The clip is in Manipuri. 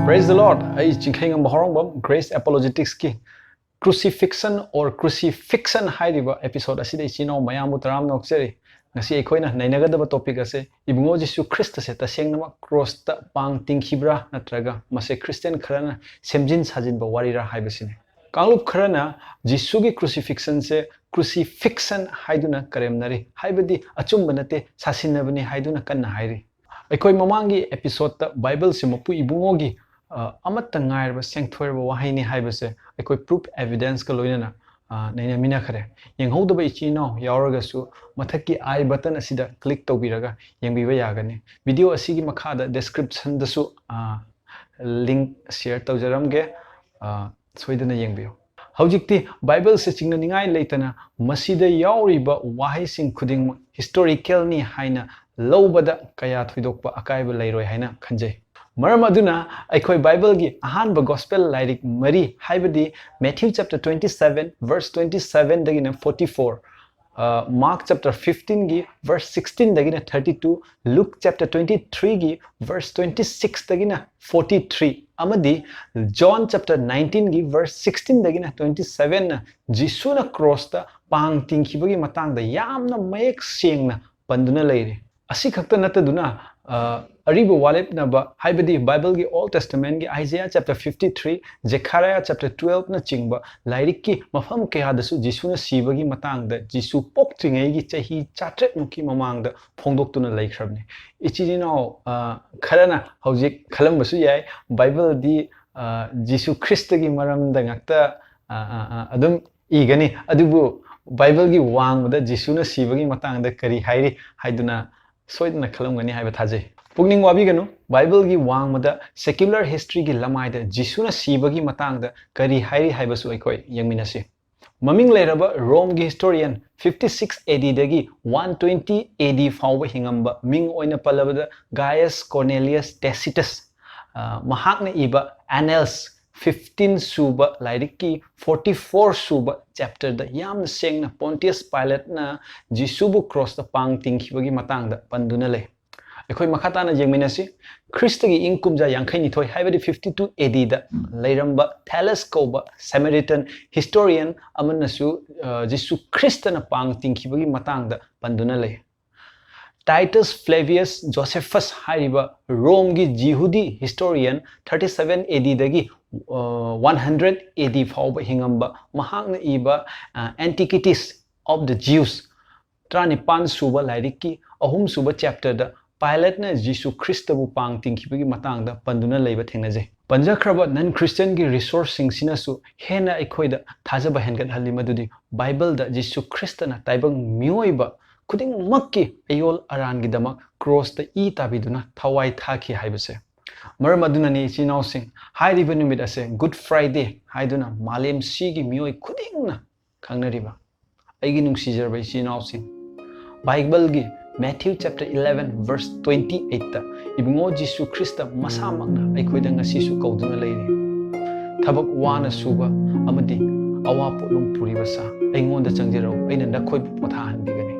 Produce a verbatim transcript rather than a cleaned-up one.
Praise the Lord! ꯑꯩ ꯆꯤꯡꯈꯩꯉꯝꯕ ꯍꯧꯔꯥꯡꯕꯝ, Grace Apologeticsꯀꯤ Crucifixion or Crucifixion ꯍꯥꯏꯔꯤꯕ episode ꯑꯁꯤꯗ ꯏꯆꯤꯟ ꯏꯅꯥꯎ ꯃꯌꯥꯝꯕꯨ ꯇꯔꯥꯝꯅ ꯑꯣꯛꯆꯔꯤ꯫ ꯉꯁꯤ ꯑꯩꯈꯣꯏꯅ ꯅꯩꯅꯒꯗꯕ topic ꯑꯁꯦ ꯏꯕꯨꯡꯉꯣ ꯖꯤꯁꯨ ꯈ꯭ꯔꯤꯁꯇꯁꯦ ꯇꯁꯦꯡꯅꯃꯛ crossꯇ ꯄꯥꯡ ꯇꯤꯡꯈꯤꯕ꯭ꯔꯥ ꯅꯠꯇ꯭ꯔꯒ ꯃꯁꯦ Christian ꯈꯔꯅ ꯁꯦꯝꯖꯤꯟ ꯁꯥꯖꯤꯟꯕ ꯋꯥꯔꯤꯔꯥ ꯍꯥꯏꯕꯁꯤꯅꯤ꯫ ꯀꯥꯡꯂꯨꯞ ꯈꯔꯅ ꯖꯤꯁꯨꯒꯤ crucifixionꯁꯦ crucifixion ꯍꯥꯏꯗꯨꯅ ꯀꯔꯦꯝꯅꯔꯤ, ꯍꯥꯏꯕꯗꯤ ꯑꯆꯨꯝꯕ ꯅꯠꯇꯦ, ꯁꯥꯁꯤꯟꯅꯕꯅꯤ ꯍꯥꯏꯗꯨꯅ ꯀꯟꯅ ꯍꯥꯏꯔꯤ꯫ ꯑꯩꯈꯣꯏ ꯃꯃꯥꯡꯒꯤ episodeꯇ Bibleꯁꯦ ꯃꯄꯨ ꯏꯕꯨꯡꯉꯣꯒꯤ, ꯑ, ꯑꯃꯠꯇ ꯉꯥꯏꯔꯕ ꯁꯦꯡꯊꯣꯏꯔꯕ ꯋꯥꯍꯩꯅꯤ ꯍꯥꯏꯕꯁꯦ ꯑꯩꯈꯣꯏ proof evidenceꯀ ꯂꯣꯏꯅꯅ, ꯑ, ꯅꯩꯅꯃꯤꯟꯅꯈ꯭ꯔꯦ꯫ ꯌꯦꯡꯍꯧꯗꯕ ꯏꯆꯤꯟ ꯏꯅꯥꯎ ꯌꯥꯎꯔꯒꯁꯨ ꯃꯊꯛꯀꯤ I button ꯑꯁꯤꯗ click ꯇꯧꯕꯤꯔꯒ ꯌꯦꯡꯕꯤꯕ ꯌꯥꯒꯅꯤ꯫ Video ꯑꯁꯤꯒꯤ ꯃꯈꯥꯗ descriptionꯗꯁꯨ, ꯑ, link share ꯇꯧꯖꯔꯝꯒꯦ꯫ ꯑ, ꯁꯣꯏꯗꯅ ꯌꯦꯡꯕꯤꯌꯨ꯫ ꯍꯧꯖꯤꯛꯇꯤ Bibleꯁꯦ ꯆꯤꯡꯅꯅꯤꯡꯉꯥꯏ ꯂꯩꯇꯅ ꯃꯁꯤꯗ ꯌꯥꯎꯔꯤꯕ ꯋꯥꯍꯩꯁꯤꯡ ꯈꯨꯗꯤꯡꯃꯛ historicalꯅꯤ ꯍꯥꯏꯅ ꯂꯧꯕꯗ ꯀꯌꯥ ꯊꯣꯏꯗꯣꯛꯄ ꯑꯀꯥꯏꯕ ꯂꯩꯔꯣꯏ ꯍꯥꯏꯅ ꯈꯟꯖꯩ꯫ ꯃꯔꯝ ꯑꯗꯨꯅ ꯑꯩꯈꯣꯏ Bibleꯒꯤ ꯑꯍꯥꯟꯕ gospel ꯂꯥꯏꯔꯤꯛ ꯃꯔꯤ, ꯍꯥꯏꯕꯗꯤ Matthew chapter twenty seven verse twenty sevenꯗꯒꯤꯅ forty four, ꯑ, Mark chapter fifteenꯒꯤ verse sixteenꯗꯒꯤꯅ thirty two, Luke chapter twenty threeꯒꯤ verse twenty sixꯇꯒꯤꯅ forty three, ꯑꯃꯗꯤ John chapter nineteenꯒꯤ verse sixteenꯗꯒꯤꯅ twenty sevenꯅ ꯖꯤꯁꯨꯅ crossꯇ ꯄꯥꯡ ꯇꯤꯡꯈꯤꯕꯒꯤ ꯃꯇꯥꯡꯗ ꯌꯥꯝꯅ ꯃꯌꯦꯛ ꯁꯦꯡꯅ ꯄꯟꯗꯨꯅ ꯂꯩꯔꯤ꯫ ꯑꯁꯤ ꯈꯛꯇ ꯅꯠꯇꯗꯨꯅ, ꯑ, ꯑꯔꯤꯕ ꯋꯥꯔꯦꯞꯅꯕ, ꯍꯥꯏꯕꯗꯤ Bibleꯒꯤ Old Testamentꯒꯤ Isaiah chapter fifty three, Zechariah chapter twelveꯅꯆꯤꯡꯕ ꯂꯥꯏꯔꯤꯛꯀꯤ ꯃꯐꯝ ꯀꯌꯥꯗꯁꯨ ꯖꯤꯁꯨꯅ ꯁꯤꯕꯒꯤ ꯃꯇꯥꯡꯗ ꯖꯤꯁꯨ ꯄꯣꯛꯇ꯭ꯔꯤꯉꯩꯒꯤ ꯆꯍꯤ ꯆꯥꯇ꯭ꯔꯦꯠꯃꯨꯛꯀꯤ ꯃꯃꯥꯡꯗ ꯐꯣꯡꯗꯣꯛꯇꯨꯅ ꯂꯩꯈ꯭ꯔꯕꯅꯤ꯫ ꯏꯆꯤꯟ ꯏꯅꯥꯎ, ꯑ, ꯈꯔꯅ ꯍꯧꯖꯤꯛ ꯈꯜꯂꯝꯕꯁꯨ ꯌꯥꯏ, Bibleꯗꯤ, ꯑ, ꯖꯤꯁꯨ ꯈ꯭ꯔꯤꯁꯇꯒꯤ ꯃꯔꯝꯗ ꯉꯥꯛꯇ, ꯑ, ꯑ, ꯑ, ꯑꯗꯨꯝ ꯏꯒꯅꯤ, ꯑꯗꯨꯕꯨ Bibleꯒꯤ ꯋꯥꯡꯃꯗ ꯖꯤꯁꯨꯅ ꯁꯤꯕꯒꯤ ꯃꯇꯥꯡꯗ ꯀꯔꯤ ꯍꯥꯏꯔꯤ ꯍꯥꯏꯗꯨꯅ ꯁꯣꯏꯗꯅ ꯈꯜꯂꯝꯒꯅꯤ ꯍꯥꯏꯕ ꯊꯥꯖꯩ꯫ ꯄꯨꯛꯅꯤꯡ ꯋꯥꯕꯤꯒꯅꯨ, Bibleꯒꯤ ꯋꯥꯡꯃꯗ secular historyꯒꯤ ꯂꯃꯥꯏꯗ ꯖꯤꯁꯨꯅ ꯁꯤꯕꯒꯤ ꯃꯇꯥꯡꯗ ꯀꯔꯤ ꯍꯥꯏꯔꯤ ꯍꯥꯏꯕꯁꯨ ꯑꯩꯈꯣꯏ ꯌꯦꯡꯃꯤꯟꯅꯁꯤ꯫ ꯃꯃꯤꯡ ꯂꯩꯔꯕ ꯔꯣꯝꯒꯤ historian fifty six ADꯗꯒꯤ one twenty AD ꯐꯥꯎꯕ ꯍꯤꯡꯉꯝꯕ ꯃꯤꯡ ꯑꯣꯏꯅ ꯄꯜꯂꯕꯗ Gaius Cornelius Tacitus, ꯑ, ꯃꯍꯥꯛꯅ ꯏꯕ Annals fifteen ꯁꯨꯕ ꯂꯥꯏꯔꯤꯛꯀꯤ forty four ꯁꯨꯕ chapterꯗ ꯌꯥꯝꯅ ꯁꯦꯡꯅ Pontius Pilateꯅ ꯖꯤꯁꯨꯕꯨ crossꯇ ꯄꯥꯡ ꯇꯤꯡꯈꯤꯕꯒꯤ ꯃꯇꯥꯡꯗ ꯄꯟꯗꯨꯅ ꯂꯩ꯫ ꯑꯩꯈꯣꯏ ꯃꯈꯥ ꯇꯥꯅ ꯌꯦꯡꯃꯤꯟꯅꯁꯤ꯫ ꯈ꯭ꯔꯤꯁꯇꯒꯤ ꯏꯪ ꯀꯨꯝꯖꯥ ꯌꯥꯡꯈꯩ ꯅꯤꯊꯣꯏ, ꯍꯥꯏꯕꯗꯤ fifty two A D ꯗ ꯂꯩꯔꯝꯕ Thallus ꯀꯧꯕ Samaritan historian ꯑꯃꯅꯁꯨ, ꯑ, ꯖꯤꯁꯨ ꯈ꯭ꯔꯤꯁꯇꯅ ꯄꯥꯡ ꯇꯤꯡꯈꯤꯕꯒꯤ ꯃꯇꯥꯡꯗ ꯄꯟꯗꯨꯅ ꯂꯩ꯫ Titus Flavius Josephus ꯍꯥꯏꯔꯤꯕ ꯔꯣꯝꯒꯤ ꯖꯤꯍꯨꯗꯤ historian thirty seven A D ꯗꯒꯤ, ꯑ, one hundred A D ꯐꯥꯎꯕ ꯍꯤꯡꯉꯝꯕ ꯃꯍꯥꯛꯅ ꯏꯕ, ꯑ, Antiquities of the Jews ꯇꯔꯥꯅꯤꯄꯥꯟ ꯁꯨꯕ ꯂꯥꯏꯔꯤꯛꯀꯤ ꯑꯍꯨꯝ ꯁꯨꯕ chapter ꯗ ꯄꯥꯏꯂꯠꯅ ꯖꯤꯁꯨ ꯈ꯭ꯔꯤꯁꯇꯕꯨ ꯄꯥꯡ ꯇꯤꯡꯈꯤꯕꯒꯤ ꯃꯇꯥꯡꯗ ꯄꯟꯗꯨꯅ ꯂꯩꯕ ꯊꯦꯡꯅꯖꯩ꯫ ꯄꯟꯖꯈ꯭ꯔꯕ non Christian ꯒꯤ resource ꯁꯤꯡꯁꯤꯅꯁꯨ ꯍꯦꯟꯅ ꯑꯩꯈꯣꯏꯗ ꯊꯥꯖꯕ ꯍꯦꯟꯒꯠꯍꯜꯂꯤ, ꯃꯗꯨꯗꯤ ꯕꯥꯏꯕꯜꯗ ꯖꯤꯁꯨ ꯈ꯭ꯔꯤꯁꯇꯅ ꯇꯥꯏꯕꯪ ꯃꯤꯑꯣꯏꯕ ꯈꯨꯗꯤꯡꯃꯛꯀꯤ ꯑꯌꯣꯜ ꯑꯔꯥꯟꯒꯤꯗꯃꯛ ꯀ꯭ꯔꯣꯁꯇ ꯏ ꯇꯥꯕꯤꯗꯨꯅ ꯊꯋꯥꯏ ꯊꯥꯈꯤ ꯍꯥꯏꯕꯁꯦ꯫ ꯃꯔꯝ ꯑꯗꯨꯅꯅꯤ, ꯏꯆꯤꯟ ꯏꯅꯥꯎꯁꯤꯡ, ꯍꯥꯏꯔꯤꯕ ꯅꯨꯃꯤꯠ ꯑꯁꯦ Good Friday ꯍꯥꯏꯗꯨꯅ ꯃꯥꯂꯦꯝꯁꯤꯒꯤ ꯃꯤꯑꯣꯏ ꯈꯨꯗꯤꯡꯅ ꯈꯪꯅꯔꯤꯕ꯫ ꯑꯩꯒꯤ ꯅꯨꯡꯁꯤꯖꯔꯕ ꯏꯆꯤꯟ ꯏꯅꯥꯎꯁꯤꯡ, ꯕꯥꯏꯕꯜꯒꯤ Matthew chapter eleven verse twenty eight ꯇ ꯏꯕꯨꯡꯉꯣ ꯖꯤꯁꯨ ꯈ꯭ꯔꯤꯁꯇ ꯃꯁꯥꯃꯛꯅ ꯑꯩꯈꯣꯏꯗ ꯉꯁꯤꯁꯨ ꯀꯧꯗꯨꯅ ꯂꯩꯔꯤ꯫ "ꯊꯕꯛ ꯋꯥꯅ ꯁꯨꯕ ꯑꯃꯗꯤ ꯑꯋꯥ ꯄꯣꯠꯂꯨꯝ ꯄꯨꯔꯤꯕ ꯁꯥ, ꯑꯩꯉꯣꯟꯗ ꯆꯪꯖꯔꯛꯎ, ꯑꯩꯅ ꯅꯈꯣꯏꯕꯨ ꯄꯣꯊꯥꯍꯟꯕꯤꯒꯅꯤ"꯫